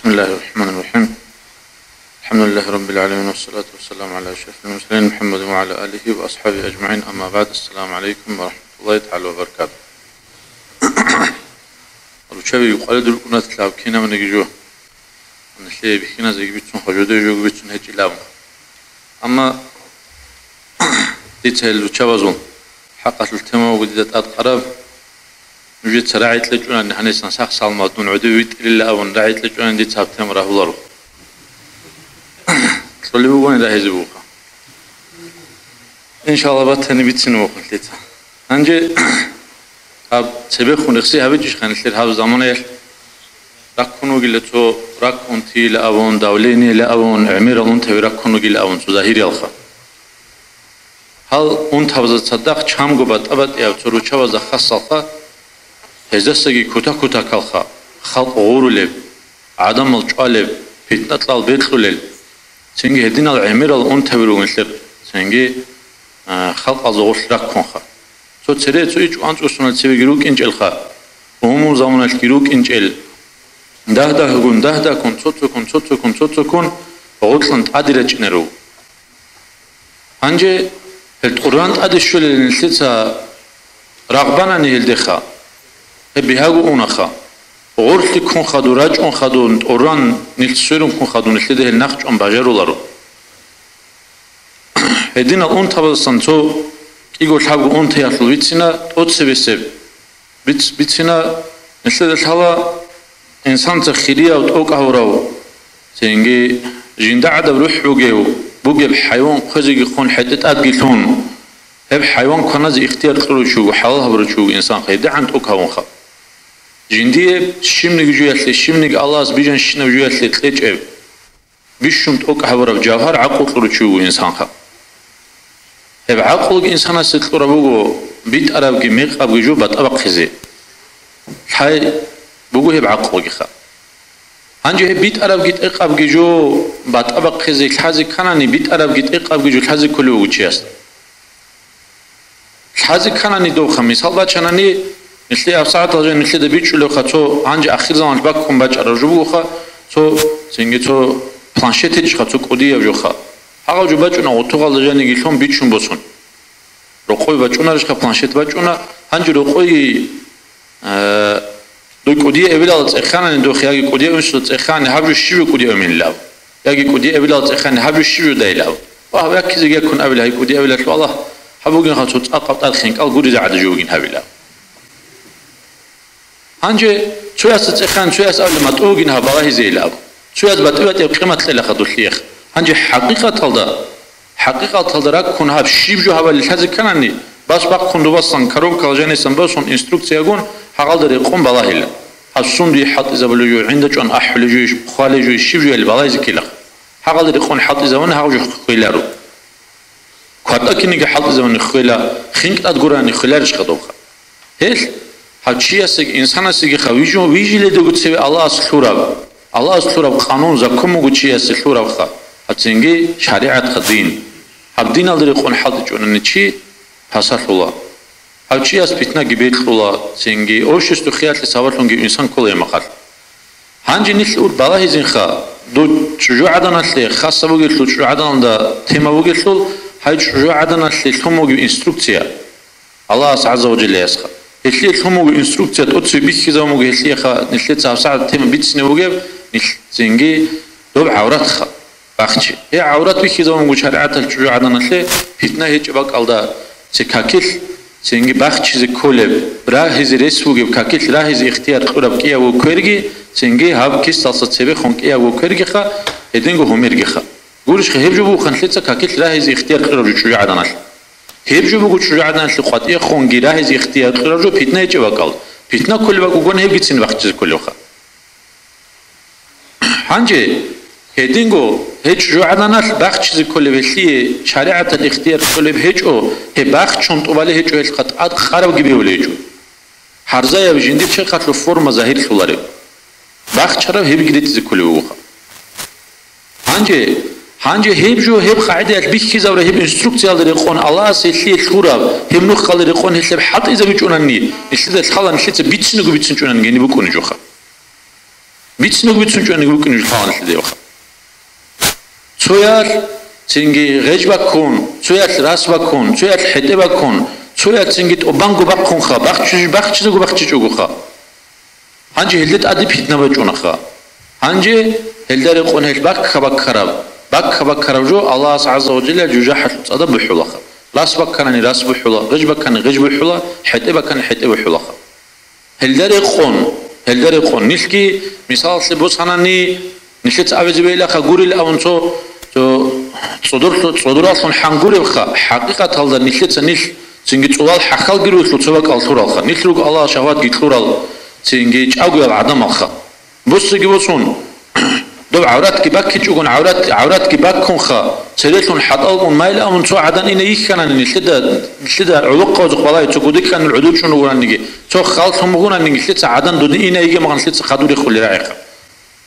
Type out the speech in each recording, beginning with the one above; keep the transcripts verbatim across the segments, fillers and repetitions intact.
بسم الله الرحمن الرحيم. الحمد لله رب العالمين، والصلاة والسلام على أشرف المرسلين محمد وعلى آله وأصحابه أجمعين. أما بعد، السلام عليكم ورحمة الله تعالى وبركاته. Руччаби юкъари дуркӀунат лъаб кинабниги жо. Нилъее бихьиназеги бицун, хажуде жоги бицун гьечӀилан. Амма дица гьел руччабазул хӀакъалъул тема вуго дида тӀадкъараб. Нужеца рагӀи кьечӀунани гьанисан сах-салмалъ дун гӀодов витӀилила абун рагӀи кьечӀунани дица гьаб тема рагьуларо. Кьолеб бугони рагьизе бугоха. Иншалла, батани бицине вухун дица. Гьанже гьаб цебехун рехси гьабичӀищ ханилъер гьаб заманаялъ раккун вугила цо, раккун тила абун, давлениела абун, гӀемерал унтаби раккун вугила абун цо загьириялха. Гьал унтабазда цадахъ чамго батӀа-батӀияб цо руччабазда хасалха, гьездасаги кута-кутакалха, халкъ гъурулеб, гӀадамал чӀвалеб, питна-кьал бекьулел, цинги гьединал гӀемерал унтаби ругелъер, цинги, а, халкъалза гъорлъ раккунха. Цо цере цо ичӀ анцӀусуналъ цевеги рукӀинчӀелха, умумул заманалъги рукӀинчӀел, дагь-дагьгун, дагь-дагьккун, цо-цоккун, цо-цоккун, цо-цоккун гъоркьан тӀаде рачӀинарав. Гьанже гьел тӀуран тӀаде щолел нилъеца рагъбанани гьелдеха, гьеб бигьаго унаха. Гъорлъи ккун хадур, рачӀун хадун, тӀуран нилъ сверун ккун хадун нилъеда гьел нахъчӀван бажаруларо. Гьединал унтабаздасан цо кӀиго-лъабго унтаялъул бицина тӀоцебесеб. Биц-, бицина, нилъеда лъала инсанца хирияв, тӀокӀ гьавурав, цинги жинда гӀадаб рухӀ бугев, бугеб хӀайван хъвезеги хъун хӀетӀе тӀадги лъун, гьеб хӀайван кваназе ихтияр кьурав чи вуго, хӀалал гьабурав чи вуго инсанха, гьедигӀан тӀокӀ гьавунха. Жиндие щибниги жуялъе, щибниги Аллагьас бижанщинаб жуялъе кьечӀеб, бищун тӀокӀ гьабураб жавгьар гӀакълу кьурав чи вуго инсанха. Гьеб гӀакълуги инсанасе кьураб буго битӀарабги мекъабги жо батӀа бахъизе. Лъай буго гьеб гӀакълугиха. Гьанже гьеб битӀарабги тӀекъабги жо батӀа бахъизе лъазе кканани, битӀарабги тӀекъабги жо лъазе кколев вуго чиясда. Лъазе кканани добха, мисал бачанани, нилъе гьабсагӀаталъ жо нилъеда бичӀчӀулевха цо гьанже ахирзаманалъ баккун бачӀараб жо бугоха, цо, цинги цо планшет гьечӀха, цо кӀудияб жоха. Гьагъав жо бачӀуна гъутугъалда жаниги лъун бичун босун. Рокъой бачӀунарищха, планшет бачӀуна, гьанже рокъой, э, дой кӀудияй эбелалда цӀеханани дохе, яги кӀудияй унсуда цӀехани, гьаб жо щиб жо кӀудияй эменилав? Яги кӀудияй эбелалда цӀехани, гьаб жо щиб жо дайилав? Ва гьаб яккизеги яккун абила, гьай кӀудияй эбелалъул Аллагь, гьаб бугинха цо цӀакъаб тӀад хинкӀал гуризе гӀадажо вугин гьабилав. Гьанже цоясда цӀеханани, цояс абила матӀу вугин гьаб балагьизейилав. Цояс батӀи-батӀияб къимат кьелаха долъиех. Гьанже хӀакъикъаталда, хӀакъикъаталда раккун гьаб щиб жо гьабали лъазе кканани, бас бахъун дубасан коробкал жанисан босун инструкциягун гьагъалда рекъон балагьила. Гьаб сундуе хӀалтӀизабулев жо, гӀинда чӀван ахӀулев жо, хвалев жо, щиб жояли балагьизе ккелаха. Гьагъалда рекъон хӀалтӀизабуни гьагъав жо хвеларо. КватӀа киниги хӀалтӀизабуни хвела, хинкӀ тӀад гурани хвеларищха добха? Гьелъ гьав чиясеги, инсанасегиха вижу-, вижиледего цеве Аллагьас лъураб, Аллагьас лъураб къанун, закон буго чиясе лъурабха, гьабцинги шаригӀатха дин. Гьаб диналда рекъон хӀалтӀичӀунани чи пасалъула. Гьав чияс питнаги бекьула, цинги общество хиялъе сабаблъунги инсан ккола гьеб мехалъ. Гьанже нилъ ур балагьизинха, дов чӀужугӀаданалъе хасаб бугелъул, чӀужугӀаданалда тема бугелъул, гьай чӀужугӀаданалъе лъун бугеб инструкция Аллагьас гӀазза ва жаллаясха. Гьелъие лъун буго инструкция, тӀоцебе бихьизабун буго гьелъиеха, нилъеца гьабсагӀат тема бицине бугеб, нилъ цинги доб гӀавратха. Бахчи. Гьеб гӀаврат бихьизабун буго шаригӀаталъ чӀужугӀаданалъе, питна гьечӀеб бакӀалда цо какилъ, цинги бахчизе кколеб, рагьизе рес бугеб какилъ рагьизе ихтияр кьураб кӀиявго кверги, цинги гьаб кисалъа цебехун кӀиявго квергиха, гьединго гьумергиха. Гурищха, гьеб жо буго нилъеца какилъ рагьизе ихтияр кьураб жо чӀужугӀаданалъ. Гьеб жо буго чӀужугӀаданалъе къватӀехунги рагьизе ихтияр кьураб жо питна гьечӀеб бакӀал. Питна кколеб бакӀугони гьебгицин бахчизе кколевха. Гьанже гьединго гьечӀо жугӀаданалъ бахчизе кколеб гьелъие шаригӀаталъ ихтияр кколеб гьечӀо, гьеб бахчун тӀубалеб гьечӀо, гьелъухъа тӀад къарабги бегьулеб гьечӀо. Гьарзаяб жиндир черхалъул форма загьирлъулареб. Бахчараб гьебги ритӀизе кколеб бугоха. Гьанже, гьанже гьеб жо, гьеб къагӀидаялъ бихьизабураб гьеб инструкциялда рекъон Аллагьас гьелъие лъураб, гьеб нухалда рекъон гьелъ гьеб хӀалтӀизабичӀунани, нилъеда лъала нилъеца бицинаго бицинчӀунани гьениб букӀунеб жоха. Бицинаб бицун чӀваниги букӀине жо лъаланилъидайха. Цоял цинги гъеж баккун, цоял рас баккун, цоял хӀетӀе баккун, цоял цинги тӀубанго бахъунха, бахчи-, бахчизаго бахчичӀогоха. Гьанже гьелда тӀаде питна бачӀунаха. Гьанже гьелда рекъон гьел бакка-баккараб, бакка-баккараб жо Аллагьас гӀазза ва жалла жужахӀалъул цӀадаб бухӀулаха. Рас бакканани рас бухӀула, гъеж баккани гъеж бухӀула, хӀетӀе баккани хӀетӀе бухӀулаха. Гьелда рекъон, гьелда рекъон. Нилъги, мисалалъе босанани, нилъеца абизе бегьилаха гурел авун цо, цо цӀодорлъу-, цӀодораллъун хӀан гуребха, хӀакъикъаталда нилъеца нилъ цинги цӀулал хӀахьалги руйлъул цо бакӀал лъуралха. Нилъ руго Аллагьас шагьватги кьурал цинги чӀагоял гӀадамалха. Буссиги босун, доб гӀавратги баккичӀогон, гӀаврат, гӀавратги баккунха, церелъун хӀатӀалгун майла абун цо гӀадан ине йихьанани, нилъеда, нилъеда гӀолохъабазухъ балай цо гудекканил гӀодов чӀун вугонаниги, цо халлъун бугонаниги, нилъеца гӀадан додин ине йигемагъан нилъеца хадур рехулел рагӀиха.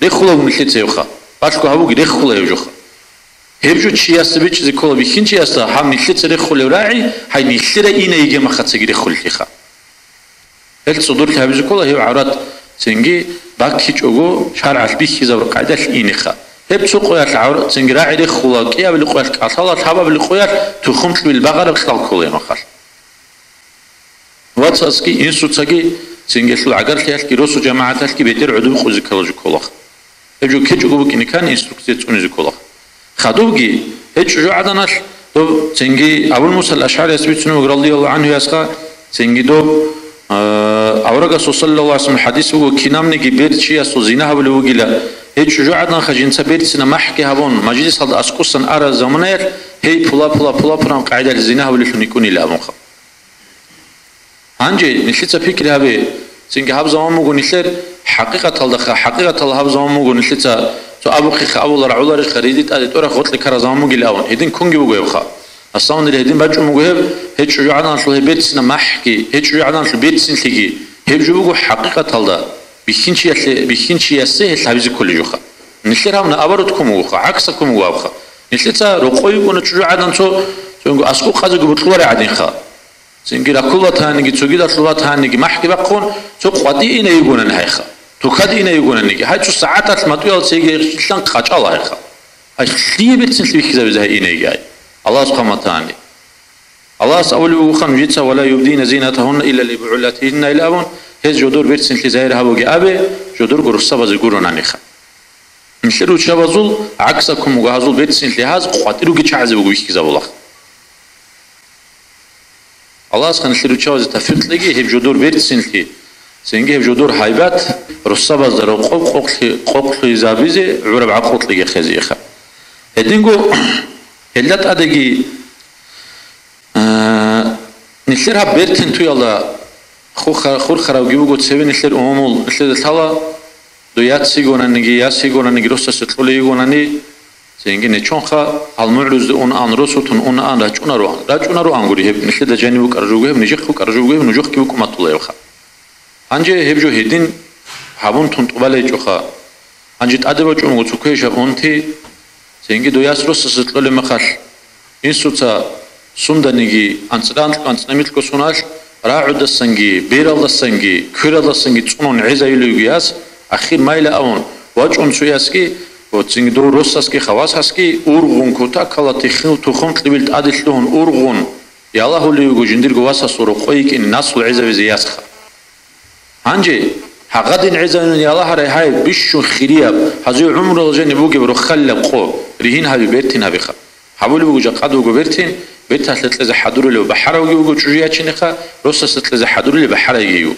Рехулаго нилъеца гьевха. Балъго гьабуги рехула гьев жоха. Гьеб жо чиясда бичӀчӀизе ккола бихьинчиясда, гьаб нилъеца рехулев рагӀи, гьай нилъера ине йигемахъацаги рехулелъиха. Гьел цӀодорлъи гьабизе ккола гьев гӀаврат цинги баккичӀого шаргӀалъ бихьизабураб къайдалъ инеха. Гьеб цо къоялъ гӀавра-, цинги рагӀи рехула, кӀиабили къоялъ кӀалъала, лъабабили къоялъ тухум кьибил багъараб кьал ккола гьеб мехалъ. Вацасги, инсуцаги, цинги гьелъул гӀагарлъиялъги, росу жамагӀаталъги бетӀер гӀодов къузе ккала жо кколаха. Гьеб жо ккечӀого букӀине ккани инструкция цӀунизе кколаха. Хадубги, гьей чӀужугӀаданалъ доб цинги Абул Муса ал-АшгӀарияс бицунеб буго, радияллагьу гӀанхуясха, цинги доб, а, аварагасул саллаллагьу гӀалайгьи вассалам хӀадис буго, кинабниги бер чиясул зина гьабулев вугила, гьей чӀужугӀаданха жинца берцина махӀги гьабун, мажлисалда аскӀусан араб заманаялъ, гьей пула-пула-пула-пуран къагӀидалъ зина гьабулелъун йикӀунила абунха. Гьанже нилъеца пикри гьабе, цинги гьаб заман буго нилъер хӀакъикъаталдаха, хӀакъикъаталда гьаб заман буго нилъеца цо абухъеха, абула рагӀулареха, риди тӀаде тӀорах гъоркье ккараб заман бугилан, гьедин кунги буго гьебха. Асламалдир гьедин бачӀун буго гьеб, гьей чӀужугӀаданалъул гьеб берцина махӀги, гьей чӀужугӀаданалъул берцинлъиги, гьеб жо буго хӀакъикъаталда бихьинчиясе, бихьинчиясе гьелъ гьабизе кколеб жоха. Нилъер гьаб наоборот ккун бугоха, гӀаксаб ккун буго гьабха. Нилъеца рокъой йикӀуна чӀужугӀадан цо, цо аскӀов къазего бутӀрулареб гӀадинха. Цинги ракулатаниги, цогидалъулатаниги махӀги бахъун, цо къватӀи ине йигонани гьайха, тукаде ине йигонаниги, гьай цо сагӀаталъ матӀуял цеги лъан къачӀала гьайха. Гьай лъие берцинлъи бихьизабизе гьай инеги гьай, Аллагьас хъаматани. Аллагьас абулеб бугоха нужеца: «Ва ла юбдина зинатагьунна илла ли бугӀулатигьинна», — ил абун, гьез жодор берцинлъи загьир гьабуге абе, жодорго русабазе гуронаниха. Нилъер руччабазул гӀаксаккун буго гьазул берцинлъи гьаз къватӀируги чагӀазе буго бихьизабулаха. Аллагьас нилъер руччабазе тавфикъ кьеги, гьеб жодор берцинлъи, цинги гьеб жодор гьайбат, русабазда рокъоб къокълъи-, къокълъизабизе гӀураб гӀакъуба кьеги хезейха. Гьединго гьелда тӀадеги, а, нилъер гьаб бертин туялда хуха-, хурхаравги буго цеве нилъер умумул, нилъеда лъала, дой яц йигонаниги, яс йигонаниги, росасе кьолей йигонани, цинги нечонха, гьал мугӀрузде унаан, росутун унаан, рачӀунароан. РачӀунароан гури гьеб, нилъеда жаниб букӀараб жо буго гьеб, нижехъ букӀараб жо буго гьеб, нужехъги букӀун батула гьебха. Гьанже гьеб жо гьедин гьабун тун тӀубалайчӀоха. Гьанже тӀаде бачӀун буго цо квешаб унти, цинги дой яс росасе кьолеб мехалъ, инсуца сунданиги анцӀила-анкь, анцӀила-микьго суналъ, рагӀудасанги, бералдасанги, квералдасанги цӀунун гӀезайилиги яс, ахир майла авун, вачӀун цо ясги, ва цинги дов росасги, хавасасги ургъун кутакалда тихил тухум кьибил тӀаде лъугьун ургъун, ялагьулев вуго жиндирго васасул рокъой йикӀине наслу гӀезавизе ясха. Гьанже, гьагъадин гӀезавинан ялагьарай гьай, бищун хирияб, гьазие гӀумруялъ жаниб бугеб рохалилаб къо, ригьин гьаби, бертин гьабиха. Гьабулеб буго жакъа дуго бертин, берталъе кьезе хӀадурулев бахӀаравги вуго чӀужу ячинеха, росасе кьезе хӀадурулев бахӀарайги вуго.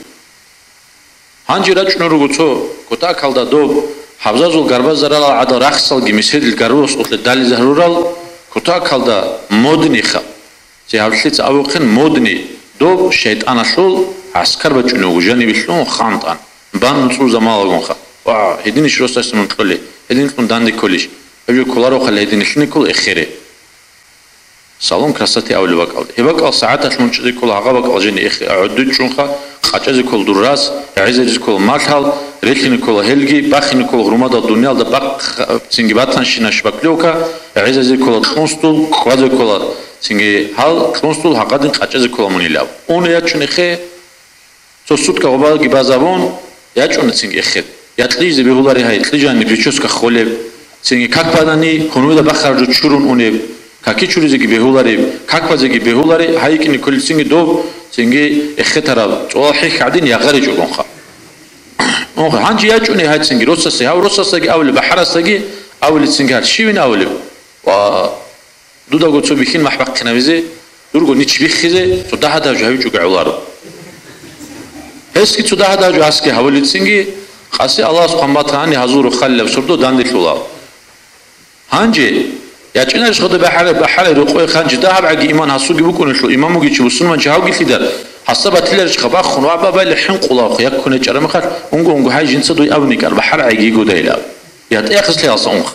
Гьанже рачӀунел руго цо кутакалда доб, гьабзазул гарбазаралал гӀадал рахсалги меседил гарбу росулъе дализе гьарурал, кутакалда модниха. Ци гьаб лъица абухъин модни, доб шайтӀаналъул гӀаскар бачӀунев вуго жанибе лъугьун хантӀан, бан нуцӀул замалагунха. Ва, гьединищ росасе мун кьолей, гьедин кьун данде кколищ? Гьеб жо кколарохъали гьедин лъугьине ккола эхере. Салон красоты абулеб бакӀалде. Гьеб бакӀал сагӀаталъ мун чӀезе ккола гьагъа бакӀал жиндир эхере гӀодой чӀунха, къачӀазе ккола дур рас, гӀезаризе ккола малъал, релълъине ккола гьелги, бахине ккола гьурмадал дуниялда бахъ-, цинги батанщина шпаклевка, гӀезаризе ккола кьунстул, кквазе ккола цинги гьал кьунстул, гьагъадин къачӀазе ккола мунилав. Уна ячун эхе, цо сутка гъобалги базабун, ячӀуна цинги эхе. Я кьижизе бегьулари гьай, кьижани прическа холеб, цинги как бани хьунуйда бахараб жо чурун унеб, каки чуризеги бегьулареб, как базеги бегьулари, гьай йикӀине кколеб цинги доб, цинги эхетараб, цӀолал хӀихьа гӀадин ягъаричӀогонха. Унха, гьанже ячӀуни гьай цинги росасе, гьав росасдаги авулеб, бахӀарасдаги авулеб цинги гьар щивин авулеб? Ва Дудаго цо бихьин махӀ бахъинавизе, дурго нич биххизе, цо дагьа-дагьа жо гьавичӀого гӀоларо. Гьесги цо дагьа-дагьа жо гьасги гьавулецинги, къаси Аллагьас хъван батани гьазул рохалилаб сордо данделъула. Гьанже, ячӀинарищ гъода бахӀарай, бахӀарай рокъое хъанчи дагьабгӀаги иман гьасулги букӀунелъул, имамуги чи бусурманчи гьавгилъида, гьасда батиларищха бахун ва бабайли хӀинкъулавхъ, яккун гьечӀарамахъалъ, унго-унго гьай жинца дуй абуникӀар, бахӀарай гӀайги гудаила. ЯтӀехъеслъи гьалса унха.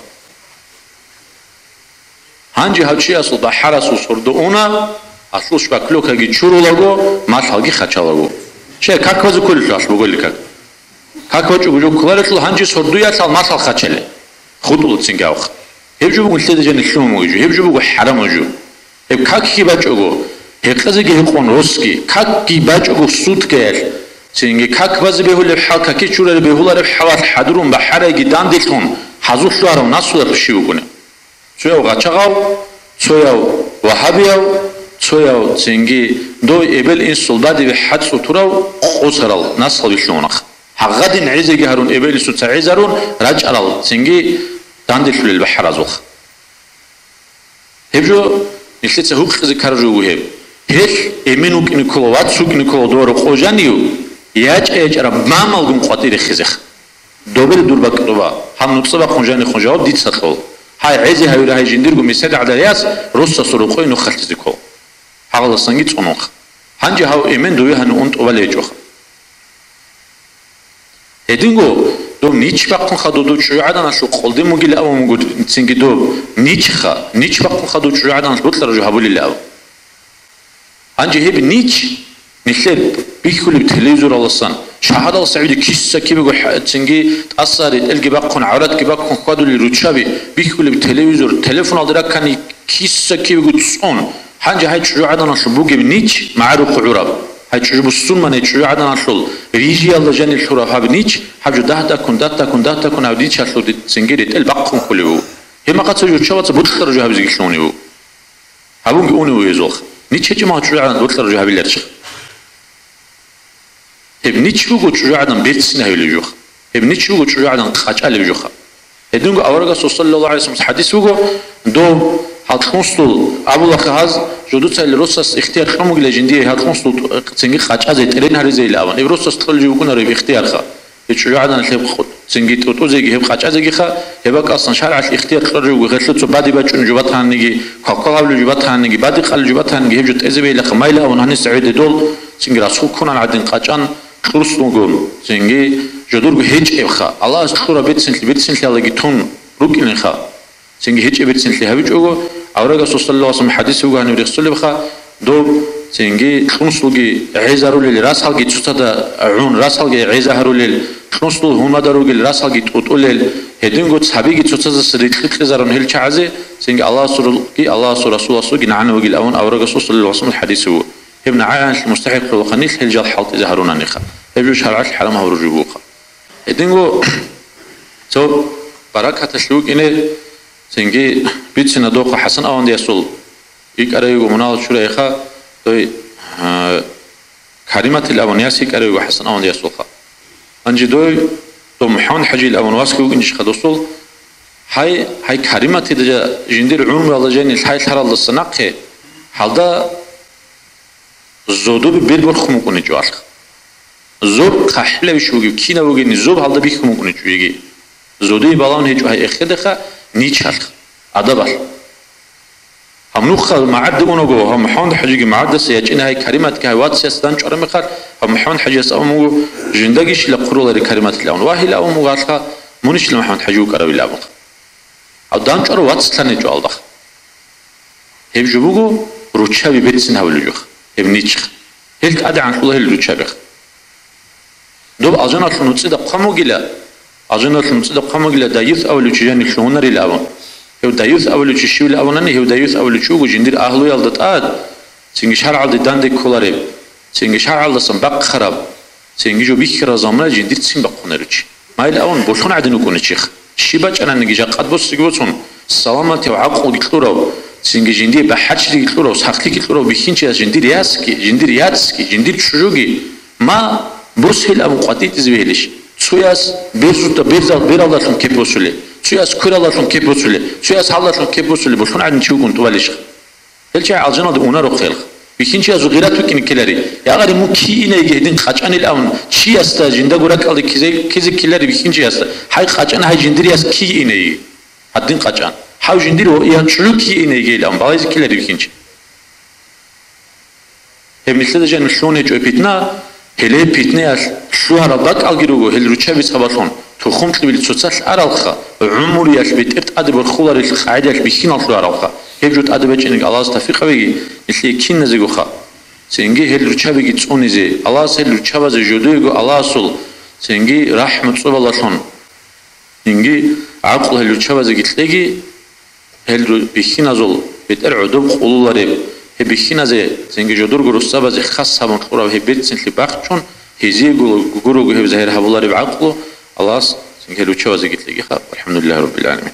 Гьанже гьав чиясул бахӀарасул сордо уна, алъул шпаклёкаги чурулаго, малъалги хачалаго. Щай, как базе кколелъул алъ буголли как? Как бачӀого жо кколарелъул гьанже сордоялъал малъал хачале. ХутӀулацинги авха. Гьеб жо буго нилъеда жанир лъугьун бугеб жо, гьеб жо буго хӀарамаб жо. Гьеб какги бачӀого, гьекъезеги гьекъон росги, какги бачӀого суткаялъ, цинги как базе бегьулеб хӀал, каки чураре бегьулареб хӀалалъ хӀадурун бахӀарайги данделъун, гьазулъ лъугьарав насулалъул щив вукӀунеб? Цояв гъачагъав, цояв вагьабияв, цояв цинги дой эбел-инсул бадибе хӀацӀцӀу турав къосарал наслал вилълъугьунах. Гьагъадин гӀезеги гьарун, эбел-инсуца гӀезарун рачӀарал цинги данделъулел бахӀаразулха. Гьеб жо нилъеца гьукъизе ккараб жо буго гьеб. Гьелъ эмен вукӀине ккола, вац вукӀине ккола дова рокъов жанив, ячӀа-ячӀараб мамалгун къватӀире хезеха. Добел дур бакӀ тӀуба, гьаб нуцӀа бахъун жанихъун жаваб дица кьол. Гьай, гӀезе гьавира гьай жиндирго месед гӀадарияс, росасул рокъой нухалъизе ккол. Гьагъаласанги цӀунунха. Гьанже гьав эмен дове гьанив ун тӀубал гьечӀоха. Гьединго, доб нич бахъунха додо чӀужугӀаданалъул къолдин бугила абун буго цинги доб ничха, нич бахъунха доб чӀужугӀаданалъ бокьараб жо гьабулила абун. Гьанже гьеб нич, нилъер бихьулеб телевизораласан, шагьаралас гӀуди киса-кибего хӀа-, цинги тӀаса ретӀелги бахъун, гӀавратги бахъун хьвадулел руччаби, бихьулеб телевизор, телефоналде раккани киса-кибего цӀун, гьанже гьай чӀужугӀаданалъул бугеб нич магӀарухъ гӀураб. Гьай чӀужу бусурманай чӀужугӀаданалъул рижиялда жанир лъураб гьаб нич, гьаб жо дагь-даккун, дагь-даккун, дагь-даккун гьаб ничалъул цинги ретӀел бахъун кколев вуго. Гьеб махъа цо журчабаца бокьараб жо гьабизеги лъугьунев вуго. Гьабунги унев вугезулха. Нич гьечӀеб мал чӀужугӀадан бокьараб жо гьабиларищха. Гьеб нич буго чӀужугӀадан берцин гьавилеб жоха. Гьеб нич буго чӀужугӀадан къачӀалеб жоха. Гьединго аварагасул саллаллагьу гӀалайгьи вассалам хӀадис буго, дов гьалкьунсул абулаха гьаз, жодуцайилан росас ихтияр кьун бугила жиндие гьалкьунсул цинги къачӀазе, тӀерен гьаризейилан абун. Гьеб росас кьолеб жо букӀунаро гьеб ихтиярха. Гьеб чӀужугӀадан лъеб цинги тӀутӀузеги гьеб къачӀазегиха, гьеб бакӀалсан шаргӀалъ ихтияр кьолеб буго, гьелъул цо баде бачӀунеб жо батаниги, кваквал гьабулеб жо батаниги, баде къалеб жо батаниги, гьеб жо тӀезабейилаха, майла абун гьаниса гӀеде дол, цинги расул ккунан гӀадин къачӀан, кьурс бугун, цинги жодурго гьечӀебха, Аллагьас кьураб берцинлъи, берцинлъиялдаги тун рукӀинеха. Цинги гьечӀеб берцинлъи гьабичӀого, аварагасул саллаллагьу гӀалайгьи вассалам хӀадис буго гьаниб рехсолебха, доб цинги кьунсулги гӀезарулел, расалги цоцазда гӀун, расалги гӀеза гьарулел, кьунсул гьунада ругел, расалги тӀутӀулел, гьединго цабиги цоцаздаса рикьи кьезарун гьел чагӀазе, цинги Аллагьасулги, Аллагьасул Расуласулги нагӀана вугил абун аварагасул саллаллагьу гӀалайгьи вассалам хӀадис буго. Гьеб нагӀаянлъи мустахӀикълъулаха нилъ гьел жал хӀалтӀизе гьарунаниха. Гьеб жо шаргӀалъ хӀарам гьабураб жо бугоха. Гьединго цо баракаталъе вукӀине, цинги бицина дохъа ХӀасан авандиясул икӀарай йиго мунагьал чурайха, дой, а, Кариматил аван яс икӀарай йиго ХӀасан авандиясулха. Гьанже дой, дов МухӀаммад ХӀажил аван васги вукӀинчӀха досул, гьай, гьай Кариматида жа-, жиндир гӀумруялда жанил лъай-лъаралдаса нахъе, гьалда зодобе берберхъун букӀуничӀо алъ. Зоб хъахӀилавищ бугеб, кинав вугени зоб гьалда бихьун букӀуничӀо йиги. Зодие балагьун гьечӀо гьай эхедеха, ничалъ, адабалъ. Гьаб нухал магӀарда унаго, гьаб МухӀаммад ХӀажиги магӀардаса ячӀина гьай Кариматги гьай вацияс данчӀвара мехалъ, гьаб МухӀаммад ХӀажияс абун буго, жиндаги щила хъурулари Кариматил аван. Вагьил авун буго алха, мунищила МухӀаммад ХӀажи вукӀаравил абунха. Гьав данчӀварав вацлъаничӀо албах. Гьеб жо буго руччаби берцин гьавулев жо, гьеб ничха. Гьел тӀадегӀанлъула гьел руччабиха. Доб алжаналъул нуцӀида хъван вугила, алжаналъул нуцӀида хъван вугила даюс авулев чи жанив лъугьунарила абун. Гьев даюс авулев чи щивила абунани, гьев даюс авулев чи вуго жиндир агьлуялда тӀад, цинги шаргӀалде данде кколареб, цинги шаргӀалдасан бахъараб, цинги жо бихьараб замана жиндирцин бахъунарев чи. Гьайилавун болъун гӀадин вукӀуна чихъ. Щиб бачӀананиги жакъад босиги боцун, саламатав гӀакълги кьурав, цинги жиндие бахӀарчилиги кьурав, сахлъиги кьурав бихьинчияс жиндир ясги, жиндир яцги, жиндир чӀужуги ма босилавун къватӀитӀизе бегьилищ? Цояс берзуда берзал-, бералдалъун кеп босуле, цояс квералдалъун кеп босуле, цояс гьалдалъун кеп босуле, болъун гӀадин чи вукӀун тӀубалищ? Гьел чагӀи алжаналде унаро хъелх. Бихьинчиязул гъират букӀине ккелари. Ягъари мун киинайги гьедин къачӀанил авун, чиясда жиндаго ракӀалде кизе, кизе ккелари бихьинчиясда. Гьай къачӀана, гьай жиндирияс киинайги. Гьадин къачӀан. Гьав жиндир ва я чӀужу киинайги гьел авун, балайзе ккелари бихьинчи. Гьеб нилъеда жанир лъугьун гьечӀо питна, гьеле питнаялъ лъугьарал бакӀалги руго гьел руччаби цабалъун, тухум кьибил цоцалъ аралха, гӀумруялъ бетӀер тӀаде борхуларел къагӀидаялъ бихьинал лъугьаралха. Гьеб жо тӀаде бачӀинеги Аллагьас тавфикъ гьабеги нилъее киназегоха. Цинги гьел руччабиги цӀунизе, Аллагьас гьел руччабазе жодоего Аллагьасул цинги рахӀму цӀобалалъун. Цинги гӀакълу гьел руччабазеги кьеги, гьел ру-, бихьиназул бетӀер гӀодоб къулулареб, гьеб бихьиназе цинги жодорго русабазе хас гьабун кьураб гьеб берцинлъи бахчун, гьезиего гурого гьеб загьир гьабулареб гӀакълу Аллагьас цинги гьел руччабазеги кьегиха. ВалхӀамдулиллагьи раббил гӀаламин.